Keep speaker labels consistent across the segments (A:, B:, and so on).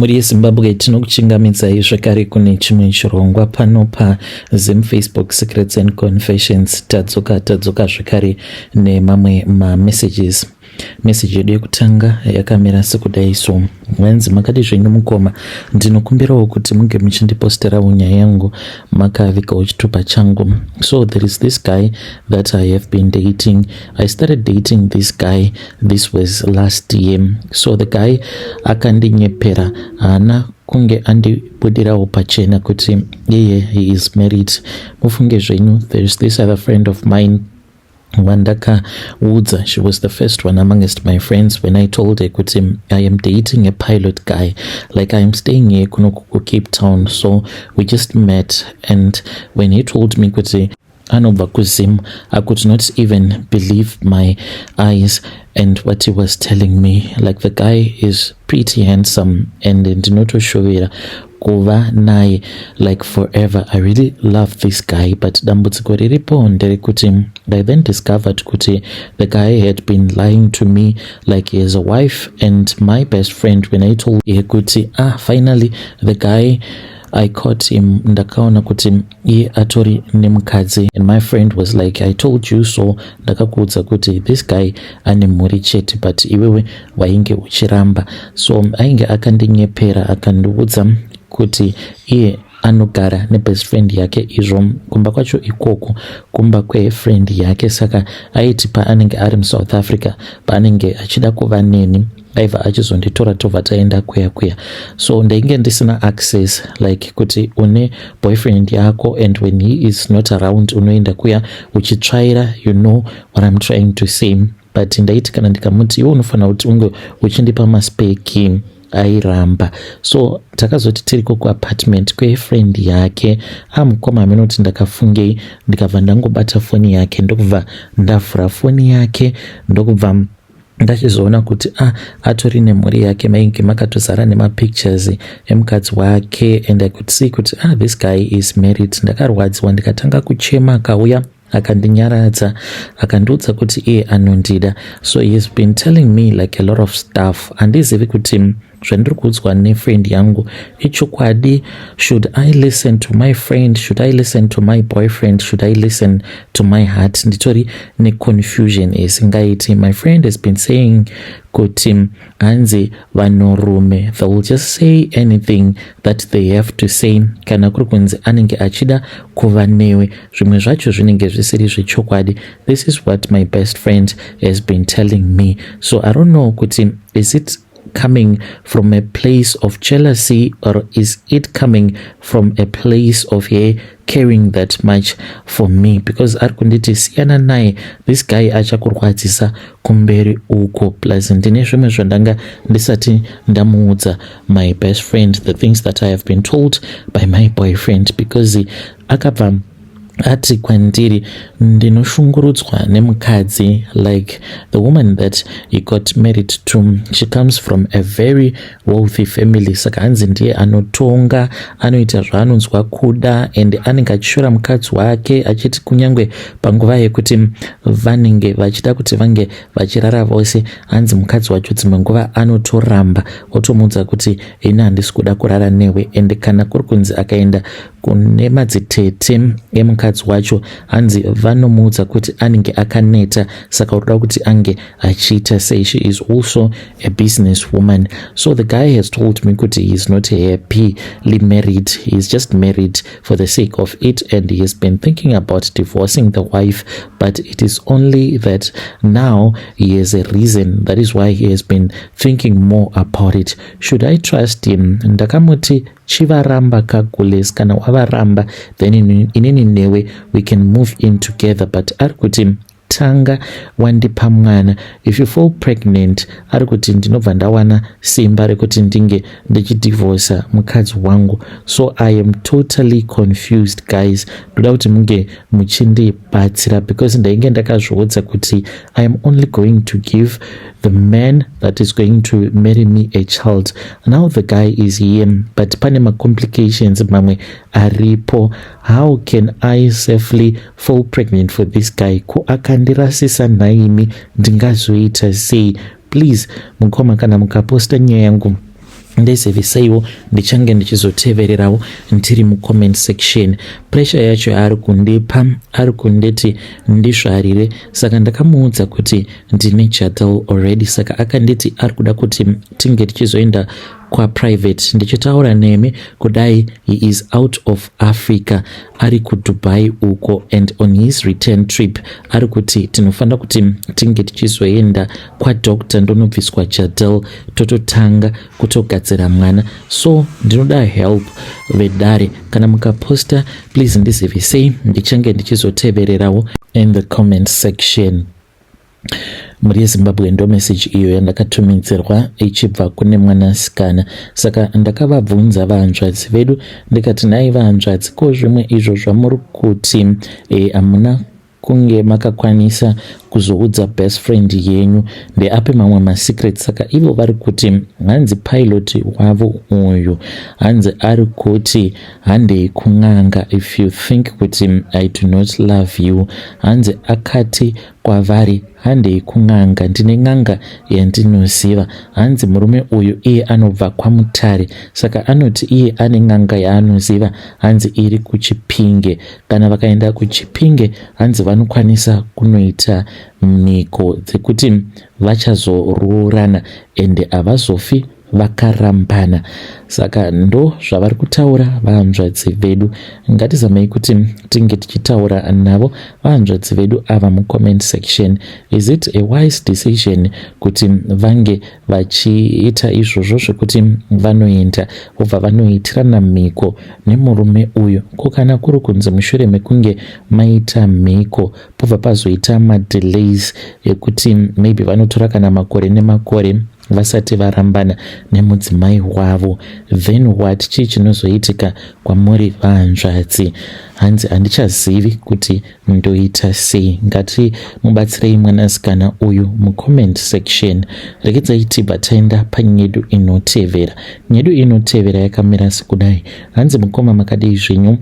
A: Mhuri yeZimbabwe, tinokuchingamidzai zvekare kune chimwe chirongwa pano paZim Facebook Secrets and Confessions. Tadzoka, tadzoka zvekare nemamwe mamessages. Meseji yedu yekutanga yakamira sekudai so: "Hanzi makadi zvenyu mukoma? Ndinokumbirawo kuti munge muchindiposterawo nyaya yangu makavigawo chitupa changu. So there is this guy that I have been dating. I started dating this guy, this was last year. So the guy akandinyepera, haana kunge andibudirawo pachena kuti iye he is married. Mufunge zvenyu, there is this other friend of mine wandakaudza. She was the first one amongst my friends when I told her kuti I am dating a pilot guy, like I am staying here kuno kuCape Town. So we just met, and when he told me kuti anobva kuZim, I could not even believe my eyes and what he was telling me. Like, the guy is pretty handsome and ndinotoshuvira kuva naye like forever. I really love this guy, but dambudziko riripo nderekuti I then discovered kuti the guy had been lying to me, like he has a wife. And my best friend, when I told her kuti, ah, finally the guy, I caught him, ndakaona kuti iye atori nemukadzi," and my friend was like, "I told you so. Ndakakuudza kuti this guy ane mhuri chete, but iwewe wainge uchiramba." So ainge akandinyepera, akandiudza kuti iye anogara nebest friend yake, izvo kumba kwacho ikoko kumba kwefriend yake. Saka aiti paanenge ari muSouth Africa, paanenge achida kuva neni, aibva achizonditora, tobva taenda kuya kuya. So ndainge ndisina access, like kuti une boyfriend yako and when he is not around unoenda kuya uchitsvaira, you know what I'm trying to say? But ndaiti kana ndikamuti, "Iwe unofanira kuti unge uchindipa maspare key," airamba. So takazoti tiriko kuapartment kwefriend yake, amukoma aminoti ndakafungei, ndikabva ndangobata foni yake, ndokubva ndavhura foni yake, ndokubva ndachizoona kuti, ah, atori nemhuri yake. Mainge makatozara nemapictures emukadzi wake and I could see kuti, ah, this guy is married. Ndakarwadziwa, ndikatanga kuchema. Akauya akandinyaradza, akandiudza kuti iye anondida. So he has been telling me like a lot of stuff. Handizivi kuti zvandiri kuudzwa nefriend yangu ichokwadi. Should I listen to my friend? Should I listen to my boyfriend? Should I listen to my heart? Nditori neconfusion isingaiti. My friend has been saying kuti hanzi vanhurume, they will just say anything that they have to say kana kuri kunzi anenge achida kuva newe. Zvimwe zvacho zvinenge zvisiri zvechokwadi. This is what my best friend has been telling me. So I don't know kuti is it coming from a place of jealousy or is it coming from a place of her caring that much for me, because ari kunditi, "Siyana naye, this guy achakurwadzisa kumberi uko." Plus ndine zvimwe zvandanga ndisati ndamuudza my best friend, the things that I have been told by my boyfriend, because akabva ati kwandiri, "Ndinoshungurudzwa nemukadzi." Like, the woman that he got married to, she comes from a very wealthy family. Saka hanzi ndiye anotonga, anoita zvaanonzwa kuda and anenge achishora mukadzi wake, achiti kunyange panguva yekuti vanenge vachida kuti vange vachirara vose, hanzi mukadzi wacho dzimwe nguva anotoramba, otomuudza kuti, "Ini handisi kuda kurara newe." And kana kuri kunzi akaenda kune madzitete emukadzi wacho, hanzi vanomuudza kuti anenge akaneta, saka urikuda kuti ange achiita sei? She is also a business woman. So the guy has told me kuti he is not happily married, he is just married for the sake of it, and he has been thinking about divorcing the wife, but it is only that now he has a reason, that is why he has been thinking more about it. Should I trust him? Ndakamuti, "Chivaramba kagules, kana wavaramba then inini newe we can move in together." But ari kuti, "Tanga wandipa mwana. If you fall pregnant," ari kuti, "ndinobva ndawana simba rekuti ndinge ndichidivhosa mukadzi wangu." So I am totally confused, guys. Ndoda kuti munge muchindibatsira because ndainge ndakazviudza kuti I am only going to give the man that is going to marry me a child. Now the guy is here, but pane macomplications mamwe aripo. How can I safely fall pregnant for this guy? Ko akandirasisa nhaimi, ndingazoita sei? Please mukoma, kana mukaposta nyaya yangu Ndiziviseiwo, ndichange ndichizotevererawo ndiri mucomment section. Pressure yacho yaari kundipa, ari kunditi ndizvarire. Saka ndakamuudza kuti ndine Jadel already, saka akanditi ari kuda kuti tinge tichizoenda kwaprivate. Ndichitaura nemi kudai, he is out of Africa, ari kuDubai uko, and on his return trip ari kuti tinofanira kuti tinge tichizoenda kwadoctor, ndonobviswa Jadel, tototanga kutogadzira mwana. So ndinoda help vedare. Kana mukaposta, please ndizivisei, ndichange ndichizotevererawo in the comment section. Mhuri yeZimbabwe, ndo meseji iyo yandakatumidzirwa ichibva kune mwanasikana. Saka ndakavabvunza vahanzvadzi vedu, ndikati, "Nhai vahanzvadzi, ko zvimwe izvo zvamuri kuti hamuna kunge makakwanisa kuzoudza best friend yenyu, ndeapi mamwe masecret?" Saka ivo vari kuti hanzi pilot wavo uyu, hanzi ari kuti, "Handei kun'anga if you think kuti I do not love you." Hanzi akati kwavari, "Handei kun'anga, ndine n'anga yandinoziva." Hanzi murume uyu iye anobva kwaMutare, saka anoti iye ane n'anga yaanoziva, hanzi iri kuChipinge. Kana vakaenda kuChipinge, hanzi vanokwanisa kunoita mhiko dzekuti vachazoroorana ende havazofi vakarambana. Saka ndo zvavari kutaura vahanzvadzi vedu. Ngatizamei kuti tinge tichitaura navo vahanzvadzi vedu ava mucomment section. Is it a wise decision kuti vange vachiita izvozvo zvekuti vanoenda vobva vanoitirana mhiko nemurume uyu? Ko kana kuri kunzi mushure mekunge maita mhiko pobva pazoita madelays ekuti maybe vanotora kana makore nemakore vasati varambana nemudzimai wavo, then what? Chii chinozoitika kwamuri vahanzvadzi? Hanzi handichazivi kuti ndoita sei. Ngati mubatsirei mwanasikana uyu mucomment section. Regedzai tibva taenda panyedu inotevera. Nyedu inotevera yakamira sekudai. Hanzi, "Mukoma, makadii zvenyu?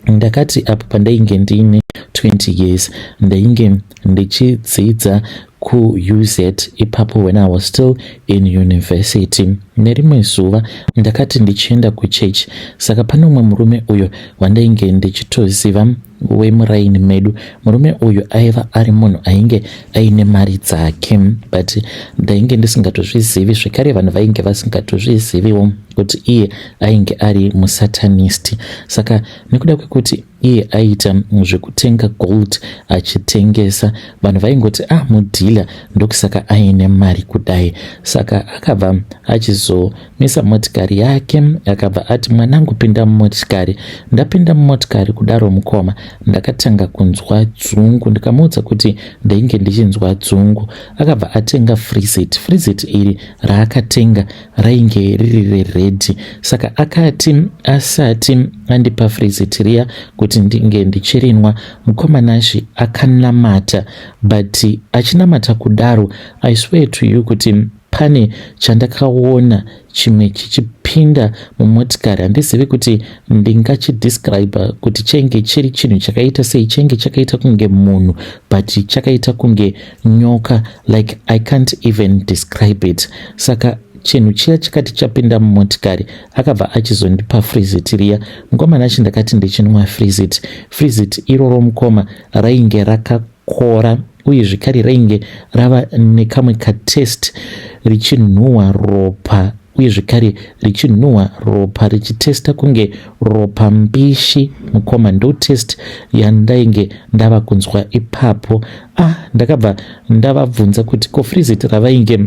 A: Ndakati apo pandainge ndiine 20 years, ndainge ndichidzidza kuUZ ipapo, when I was still in university. Nerimwe zuva ndakati ndichienda kuchechi, saka pane umwe murume uyo wandainge ndichitoziva wemuraini medu. Murume uyu aiva ari munhu ainge aine mari dzake, but ndainge ndisingatozvizivi. Zvekare vanhu vainge vasingatozviziviwo kuti iye ainge ari musatanist. Saka nekuda kwekuti iye aiita zvekutenga gold achitengesa, vanhu vaingoti, 'Ah, mudealer, ndokusaka aine mari kudai.' Saka akabva achizomisa motikari yake, akabva ati, 'Mwanangu, pinda mumotikari.' Ndapinda mumotikari kudaro, mukoma, ndakatanga kunzwa dzungu. Ndikamuudza kuti ndainge ndichinzwa dzungu. Akabva atenga Freezit. Freezit iri raakatenga rainge riri rered. Saka akati asati andipa Freezit riya kuti ndinge ndichirinwa, mukoma Nashi, akanamata. But achinamata kudaro, I swear to you kuti pane chandakaona chimwe chichipinda mumotikari. Handizivi kuti ndingachidescribe kuti chainge chiri chinhu chakaita sei. Chainge chakaita kunge munhu, but chakaita kunge nyoka. Like, I can't even describe it. Saka chinhu chiya chakati chapinda mumotikari, akabva achizondipa Freezit riya. Mukoma Nashi, ndakati ndichinwa Freezit. Freezit iroro, mukoma, rainge rakakora, uye zvekare rainge rava nekamwe kataste, richinhuhwa ropa, uye zvekare richinhuhwa ropa, richitesta kunge ropa mbishi. Mukoma, ndo taste yandainge ndava kunzwa ipapo. Ah, ndakabva ndavabvunza kuti ko Freezit ravainge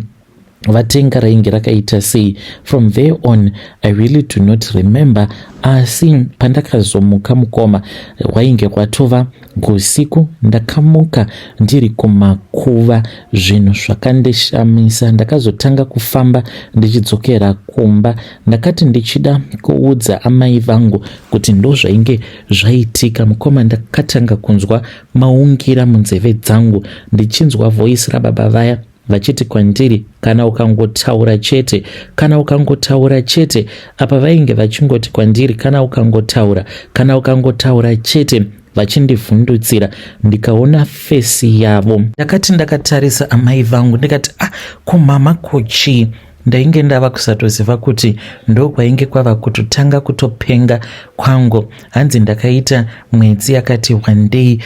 A: vatenga rainge rakaita sei. From there on I really do not remember. Asi pandakazomuka, mukoma, hwainge hwatova usiku. Ndakamuka ndiri kumakuva. Zvinhu zvakandishamisa. Ndakazotanga kufamba ndichidzokera kumba. Ndakati ndichida kuudza amai vangu kuti ndo zvainge zvaitika, mukoma, ndakatanga kunzwa maungira munzeve dzangu, ndichinzwa voice rababa vaya vachiti kwandiri, 'Kana ukangotaura chete, kana ukangotaura chete.' Apa vainge vachingoti kwandiri, 'Kana ukangotaura, kana ukangotaura chete,' vachindivhundutsira. Ndikaona face yavo. Ndakati ndakatarisa amai vangu, ndikati, 'Ah, kumama, kuchii?' Ndainge ndava kusatoziva kuti ndokwainge kwava kutotanga kutopenga kwangu. Hanzi ndakaita mwedzi yakati wandei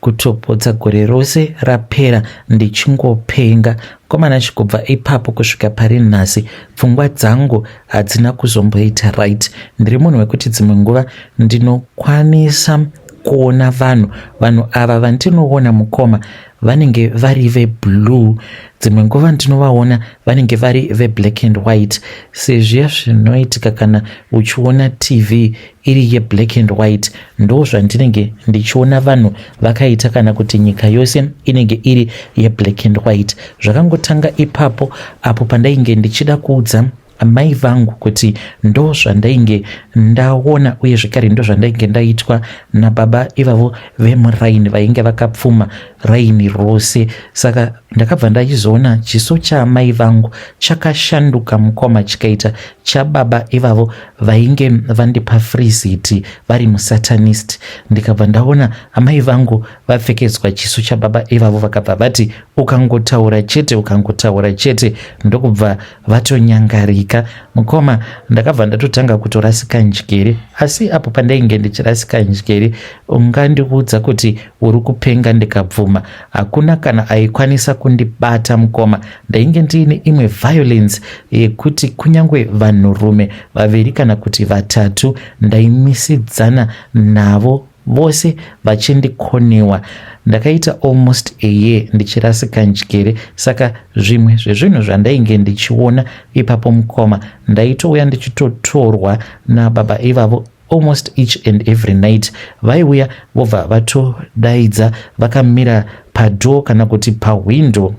A: kutopotsa gore rose rapera ndichingopenga. Komana chikubva ipapo kusvika pari nhasi pfungwa dzangu hadzina kuzomboita right. Ndiri munhu wekuti dzimwe nguva ndinokwanisa kuona vanhu. Vanhu ava vandinoona mukoma vanenge vari veblue, dzimwe nguva ndinovaona vanenge vari veblack and white, sezviya zvinoitika kana uchiona TV iri yeblack and white, ndo zvandinenge ndichiona vanhu vakaita, kana kuti nyika yose inenge iri yeblack and white. Zvakangotanga ipapo apo pandainge ndichida kuudza amai vangu kuti ndo zvandainge ndaona uye zvekare ndo zvandainge ndaitwa nababa ivavo vemuraini vainge vakapfuma raini rose. Saka ndakabva ndachizoona chiso chaamai vangu chakashanduka mukoma, chikaita chababa ivavo vainge vandipa friziti vari musatanist. Ndikabva ndaona amai vangu vapfekedzwa chiso chababa ivavo, vakabva vati ukangotaura chete, ukangotaura chete, ndokubva vatonyangarika. Mukoma, ndakabva ndatotanga kutorasika njere. Asi apo pandainge ndichirasika njere, ungandiudza kuti uri kupenga ndikabvuma. Hakuna kana aikwanisa kundibata mukoma. Ndainge ndiine imwe violence yekuti kunyange vanhurume vaviri kana kuti vatatu ndaimisidzana navo vose vachindikonewa. Ndakaita almost a year ndichirasika njere. Saka zvimwe zvezvinhu zvandainge ndichiona ipapo mukoma, ndaitouya ndichitotorwa nababa ivavo almost each and every night. Vaiuya vobva vatodaidza vakamira padoor kana kuti pahwindo.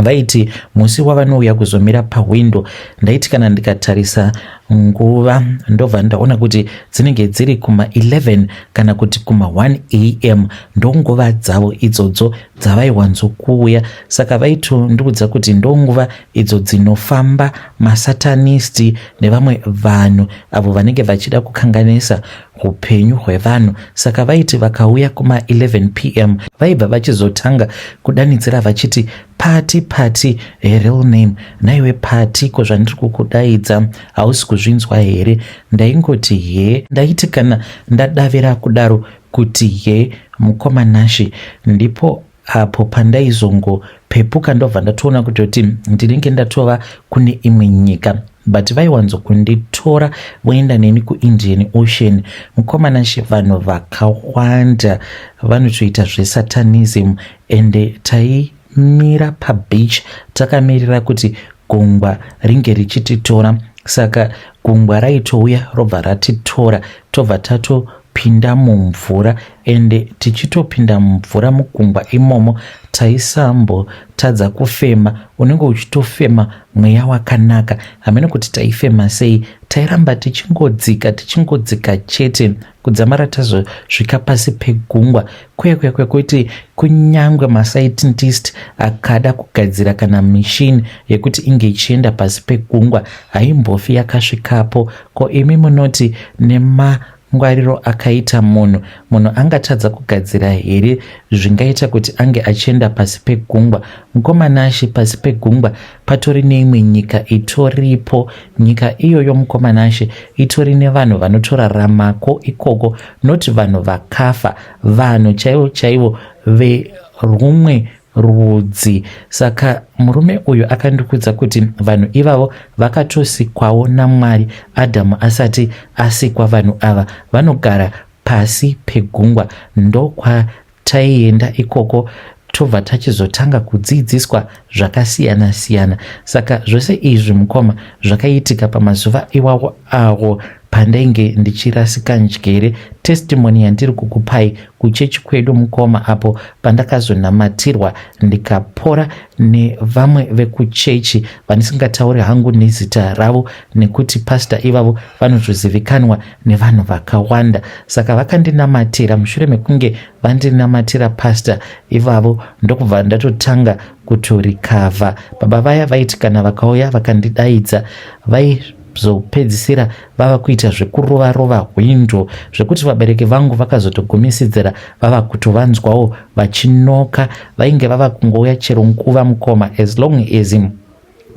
A: Vaiti musi wavanouya kuzomira pahwindo, ndaiti kana ndikatarisa nguva ndobva ndaona kuti dzinenge dziri kuma11 kana kuti kuma1 am, ndonguva dzavo idzodzo dzavaiwanzokuuya. Saka vaitondiudza kuti ndonguva idzo dzinofamba masatanisti nevamwe vanhu avo vanenge vachida kukanganisa upenyu hwevanhu. Saka vaiti vakauya kuma11 pm, vaibva vachizotanga kudanidzira vachiti, "Pati, Pati," real name, "naiwe Pati, ko zvandiri kukudaidza hausi kuzvinzwa here?" Ndaingoti he. Ndaiti kana ndadavira kudaro kuti he, mukoma Nashi, ndipo apo pandaizongopepuka ndobva ndatoona kutoti ndinenge ndatova kune imwe nyika. But vaiwanzokunditora voenda neni kuIndian Ocean. Mukoma Nashi, vanhu vakawanda vanotoita zvesatanism, ende taimira pabeach takamirira kuti gungwa ringe richititora. Saka gungwa raitouya robva ratitora, tobva tatopinda mumvura. Ende tichitopinda mumvura mugungwa imomo, taisambotadza kufema, unenge uchitofema mweya wakanaka. Hamene kuti taifema sei. Tairamba tichingodzika, tichingodzika chete, kudzamara tazosvika pasi pegungwa kuya kuya kwekuti kunyange mascientist akada kugadzira kana mishini yekuti inge ichienda pasi pegungwa, haimbofi yakasvikapo. Ko imi munoti nemangwariro akaita munhu, munhu angatadza kugadzira here zvingaita kuti ange achienda pasi pegungwa? Mukoma Nashi, pasi pegungwa patori neimwe nyika itoripo. Nyika iyoyo, mukoma Nashi, itori nevanhu vanotoraramako ikoko, noti vanhu vakafa, vanhu chaivo chaivo verumwe rudzi. Saka murume uyu akandikudza kuti vanhu ivavo vakatosikwawo naMwari Adhamu asati asikwa. Vanhu ava vanogara pasi pegungwa. Ndokwataienda ikoko, tobva tachizotanga kudzidziswa zvakasiyana siyana. Saka zvose izvi, mukoma, zvakaitika pamazuva iwawo awo pandainge ndichirasika njere. Testimony yandiri kukupai kuchechi kwedu, mukoma, apo pandakazonamatirwa ndikapora nevamwe vekuchechi vandisingatauri hangu nezita ravo, nekuti pasta ivavo vanotozivikanwa nevanhu vakawanda. Saka vakandinamatira. Mushure mekunge vandinamatira pasta ivavo, ndokubva ndatotanga kutorecover. Baba vaya vaiti kana vakauya vakandidaidza, vaizopedzisira vava kuita zvekurova rova hwindo, zvekuti vabereki vangu vakazotogumisidzira vava kutovanzwawo vachinoka. Vainge vava kungouya chero nguva, mukoma, as long as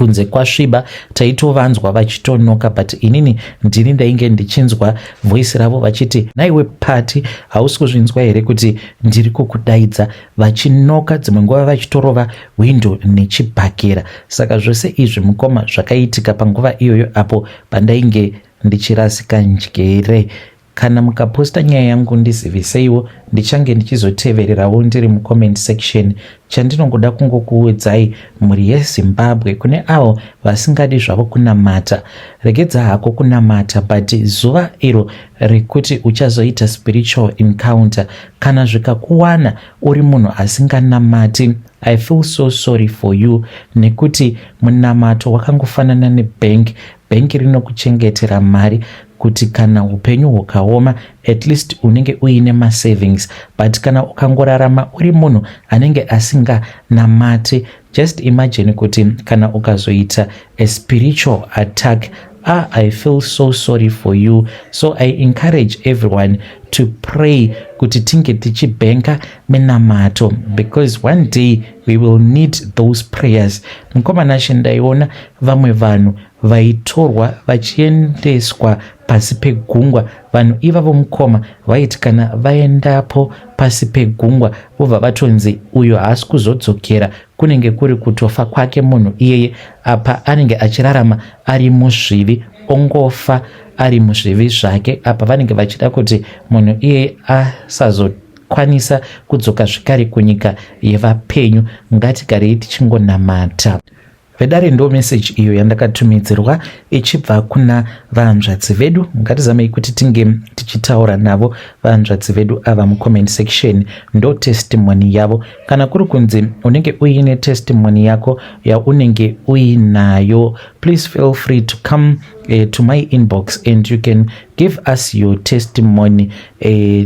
A: Kunze kwasviba, taitovanzwa vachitonoka, but inini ndini ndainge ndichinzwa voice ravo vachiti, "Naiwe Pati, hausi kuzvinzwa here kuti ndiri kukudaidza?" Vachinoka, dzimwe nguva vachitorova hwindo nechibhakera. Saka zvose izvi, mukoma, zvakaitika panguva iyoyo apo pandainge ndichirasika njere. Kana mukaposta nyaya yangu, ndiziviseiwo, ndichange ndichizotevererawo ndiri mucomment section. Chandinongoda kungokuudzai, mhuri yeZimbabwe, kune avo vasingadi zvavo kunamata, regedza hako kunamata, but zuva iro rekuti uchazoita spiritual encounter, kana zvikakuwana uri munhu asinganamati, I feel so sorry for you, nekuti munamato wakangofanana nebhenki. Bhenki rinokuchengetera mari kuti kana upenyu hukaoma, at least unenge uine masavings. But kana ukangorarama uri munhu anenge asinganamati, just imagine kuti kana ukazoita a spiritual attack, ah, I feel so sorry for you. So I encourage everyone to pray kuti tinge tichibhenka minamato, because one day we will need those prayers. Mukoma Nashe, ndaiona vamwe vanhu vaitorwa vachiendeswa pasi pegungwa. Vanhu ivavo, mukoma, vaiti kana vaendapo pasi pegungwa, vobva vatonzi uyo haasi kuzodzokera, kunenge kuri kutofa kwake munhu iyeye. Apa anenge achirarama ari muzvivi, ongofa ari muzvivi zvake. Apa vanenge vachida kuti munhu iyeye asazokwanisa kudzoka zvekare kunyika yevapenyu. Ngatigarei tichingonamata. Vedare, ndo meseji iyo yandakatumidzirwa ichibva kuna vanzvadzi vedu. Ngatizamei kuti tinge tichitaura navo vanzvadzi vedu ava mucomment section. Ndo testimony yavo. Kana kuri kunzi unenge uine testimony yako yaunenge uinayo, please feel free to come to my inbox and you can give us your testimony.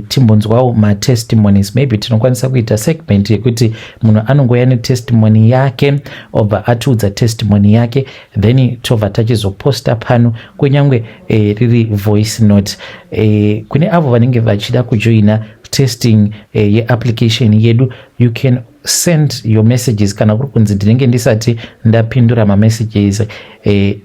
A: Timbonzwawo matestimonies. Maybe tinokwanisa kuita segment yekuti munhu anongoya netestimony yake, obva atiudza testimony yake, then tobva tachizoposta pano, kunyange riri voice note. Kune avo vanenge vachida kujoina testing yeapplication yedu, you can send your messages. Kana kuri kunzi ndinenge ndisati ndapindura mamessages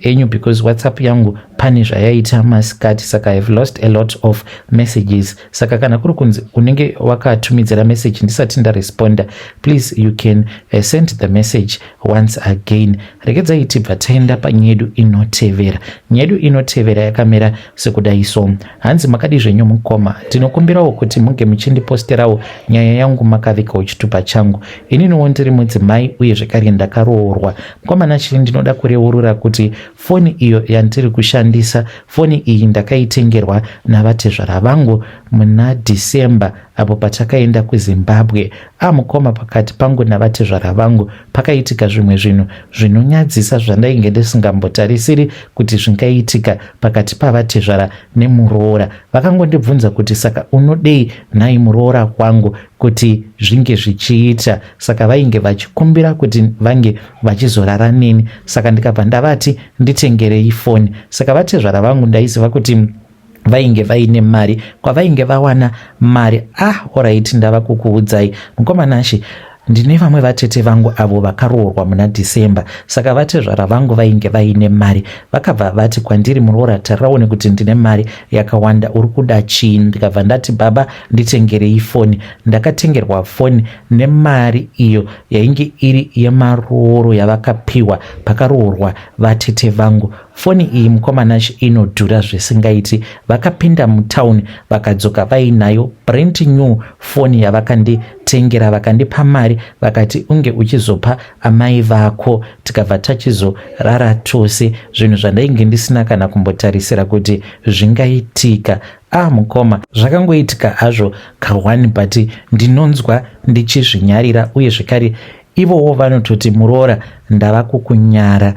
A: enyu, because WhatsApp yangu pane zvayaita masikati, saka I have lost a lot of messages. Saka kana kuri kunzi unenge wakatumidzira message ndisati ndaresponda, please, you can send the message once again. Regedzai tibva taenda panyaya yedu inotevera. Nyaya yedu inotevera yakamira sekudai so. Hanzi, "Makadi zvenyu mukoma? Ndinokumbirawo kuti munge muchindiposterawo nyaya yangu makavikawo chitupa changu. Ininiwo ndiri mudzimai uye zvekare ndakaroorwa. Mukoma Nashe, ndinoda kureurura kuti foni iyo yandiri kushandisa, foni iyi ndakaitengerwa navatezvara vangu muna Dhisemba apo patakaenda kuZimbabwe. Amukoma, pakati pangu navatezvara vangu pakaitika zvimwe zvinhu zvinonyadzisa zvandainge ndisingambotarisiri kuti zvingaitika pakati pavatezvara nemuroora. Vakangondibvunza kuti, 'Saka unodei nhai muroora wangu kuti zvinge zvichiita?' Saka vainge vachikumbira kuti vange vachizorara neni. Saka ndikabva ndavati nditengerei foni. Saka vatezvara vangu ndaiziva kuti vainge vaine mari, kwavainge vawana mari. Ah, alright, ndava kukuudzai, mukoma Nashe, ndine vamwe vatete vangu avo vakaroorwa muna Dhisemba. Saka vatezvara vangu vainge vaine mari. Vakabva vati kwandiri, 'Muroora, tariraone kuti ndine mari yakawanda, uri kuda chii?' Ndikabva ndati, 'Baba, nditengerei foni.' Ndakatengerwa foni nemari iyo yainge iri yemarooro yavakapiwa pakaroorwa vatete vangu. Foni iyi, mukoma Nashe, inodhura zvisingaiti. Vakapinda mutauni vakadzoka vainayo, brand new foni yavakanditengera. Vakandipa mari, vakati, 'Unge uchizopa amai vako.' Tikabva tachizorara tose, zvinhu zvandainge ndisina kana kumbotarisira kuti zvingaitika. Ah mukoma, zvakangoitika hazvo ka1, but ndinonzwa ndichizvinyarira, uye zvekare ivowo vanototi, 'Muroora, ndava kukunyara.'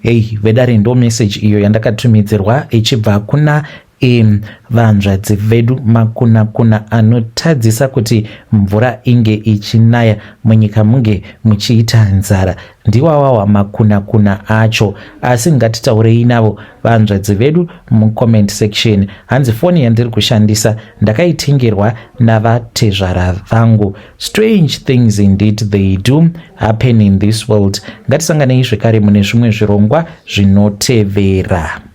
A: Hei vedare, ndo meseji iyo yandakatumidzirwa ichibva kuna Vanzvadzi vedu, makunakuna anotadzisa kuti mvura inge ichinaya munyika, munge muchiita nzara, ndiwawawa makunakuna acho. Asi ngatitaurei navo vanzvadzi vedu mucomment section. Hanzi foni yandiri kushandisa ndakaitengerwa navatezvara vangu. Strange things indeed, they do happen in this world. Ngatisanganei zvekare mune zvimwe zvirongwa zvinotevera.